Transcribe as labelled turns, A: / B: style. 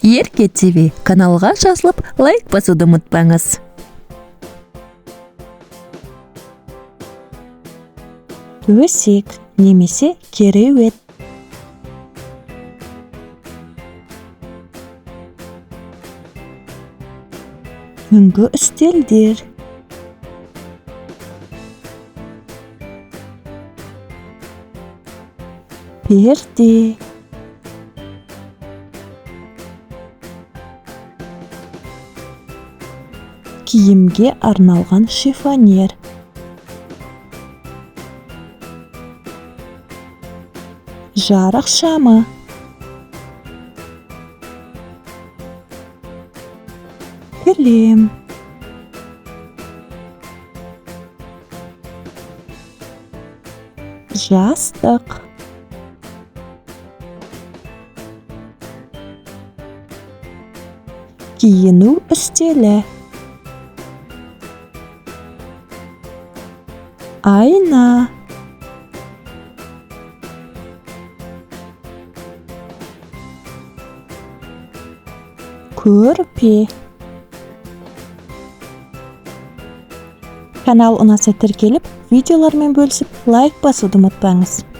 A: Ерке ТВ каналға жазылып, лайк басуды ұмытпаңыз. Төсек немесе кереует. Түнгі үстелдер. Перде. Киімге арналған шифоньер. Жарық шамы. Кілем. Жастық. Киіну үстелі. Айна. Көрпе. Канал ұнаса, тіркеліп, видеолармен бөлісіп, лайк басуды ұмытпаңыз.